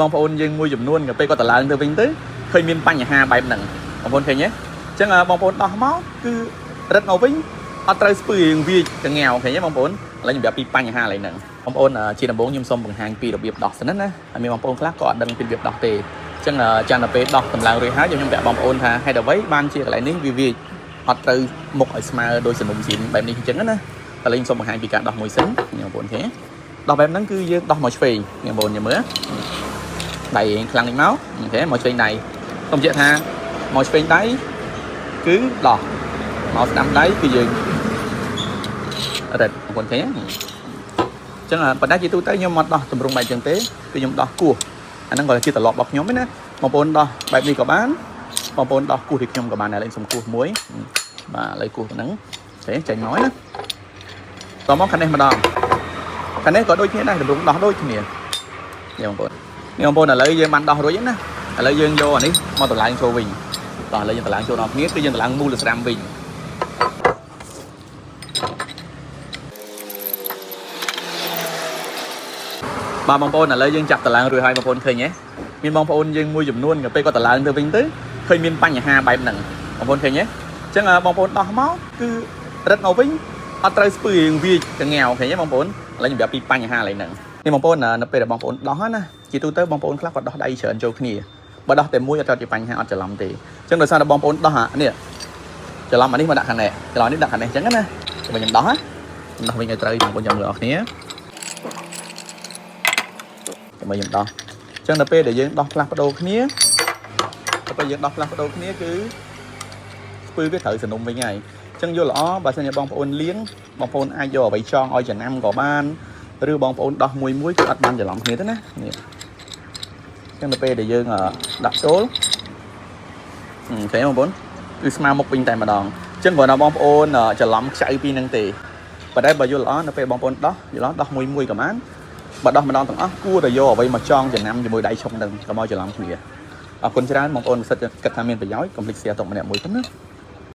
បងប្អូនយើងមួយចំនួនក៏ពេលគាត់តឡើងទៅវិញទៅឃើញមានបញ្ហាបែបហ្នឹងបងប្អូនឃើញទេអញ្ចឹងបងប្អូនដោះមកគឺរឹតមកវិញអត់ត្រូវស្ពឺរៀងវាកងាវឃើញទេបងប្អូនឥឡូវខ្ញុំប្រាប់ពីបញ្ហាឡើយហ្នឹងបងប្អូនជាដំបូងខ្ញុំសូមបង្ហាញពីរបៀបដោះសិនណាហើយមានបងប្អូនខ្លះក៏អត់ដឹងពីរបៀបដោះទេអញ្ចឹងចាំដល់ពេលដោះតម្លើងរួចហើយខ្ញុំប្រាប់បងប្អូនថាហេតុអ្វីបានជាកន្លែងនេះវាវាអត់ត្រូវមុខឲ្យស្មើដោយសនំសៀនបែបនេះអញ្ចឹងណាឥឡូវខ្ញុំសូមបង្ហាញពីការដោះមួយសិនបងប្អូនឃើញដោះបែបហ្នឹងគឺយើងដោះមកឆ្វេងបងប្អូនញមើល ដៃខ្លាំងនេះមកអូខេមកឆ្វេងដៃសូមបញ្ជាក់ថាមកឆ្វេងដៃគឺដោះមកស្ដាំដៃគឺយើងរឹតបងប្អូនឃើញទេអញ្ចឹងប៉ុន្តែជាទូទៅខ្ញុំមកដោះទម្រង់បែបចឹងទេគឺខ្ញុំដោះគោះអាហ្នឹងក៏ជាត្រឡប់របស់ខ្ញុំឯណាបងប្អូនដោះបែបនេះក៏បានបងប្អូនដោះគោះទីខ្ញុំក៏បានដែរលេងសុំគោះមួយបាទឥឡូវគោះប៉ុណ្ណឹងទេចេញមកណាតមកខាងនេះម្ដងខាងនេះក៏ដូចគ្នាដែរទម្រង់ដោះដូចគ្នានេះបងប្អូន នេះបងប្អូនឥឡូវយើងបានដោះរួចហើយណាឥឡូវយើងយកអានេះមកតម្លើងចូលវិញតោះឥឡូវយើងតម្លើងចូលដល់គ្នាគឺយើងតម្លើងមូលស្រាមវិញបាទបងប្អូនឥឡូវយើងចាប់តម្លើងរួចហើយបងប្អូនឃើញទេមានបងប្អូនយើងមួយចំនួនក៏ពេលគាត់តម្លើងទៅវិញទៅឃើញមានបញ្ហាបែបហ្នឹងបងប្អូនឃើញទេអញ្ចឹងបងប្អូនដោះមកគឺរឹតមកវិញអត់ត្រូវស្ពឺរៀងវាកងាវឃើញទេបងប្អូនឥឡូវខ្ញុំប្រាប់ពីបញ្ហាឡើយហ្នឹងនេះបងប្អូននៅពេលដែលបងប្អូនដោះណាជាទូទៅបងប្អូនខ្លះគាត់ដោះដៃច្រើនចូលគ្នាបើដោះតែមួយអត់ត្រូវជាបញ្ហាអត់ច្រឡំទេអញ្ចឹងដោយសារតែបងប្អូនដោះអានេះច្រឡំអានេះមកដាក់ខាងនេះច្រឡំនេះដាក់ខាងនេះអញ្ចឹងណាបើខ្ញុំដោះណាខ្ញុំដោះវិញឲ្យត្រូវបងប្អូនចាំមើលអស់គ្នាចាំមើលខ្ញុំដោះអញ្ចឹងដល់ពេលដែលយើងដោះផ្លាស់ប្ដូរគ្នាដល់ពេលយើងដោះផ្លាស់ប្ដូរគ្នាគឺស្ពឺវាត្រូវសនំវិញហើយអញ្ចឹងយល់ល្អបើសិនជាបងប្អូនលៀងបងប្អូនអាចយកអ្វីចងឲ្យចំណាំក៏បានឬបងប្អូនដោះមួយមួយគឺអត់បានច្រឡំគ្នាទេណានេះ ចឹងដល់ពេលដែលយើងដាក់ចូលឃើញបងប្អូនគឺស្មើមុខវិញតែម្ដងអញ្ចឹងគ្រាន់តែបងប្អូនច្រឡំខ្ចៅពីរហ្នឹងទេប៉ុន្តែបើយល់ល្អនៅពេលបងប្អូនដោះយល់ល្អដោះមួយមួយក៏បានបើដោះម្ដងទាំងអស់គួរតែយកអ្វីមកចងចំណាំជាមួយដៃឆុងហ្នឹងកុំឲ្យច្រឡំគ្នាអរគុណច្រើនបងប្អូនសិតគិតថាមានប្រយោជន៍កុំភ្លេច share ទុកម្នាក់មួយទៅណា។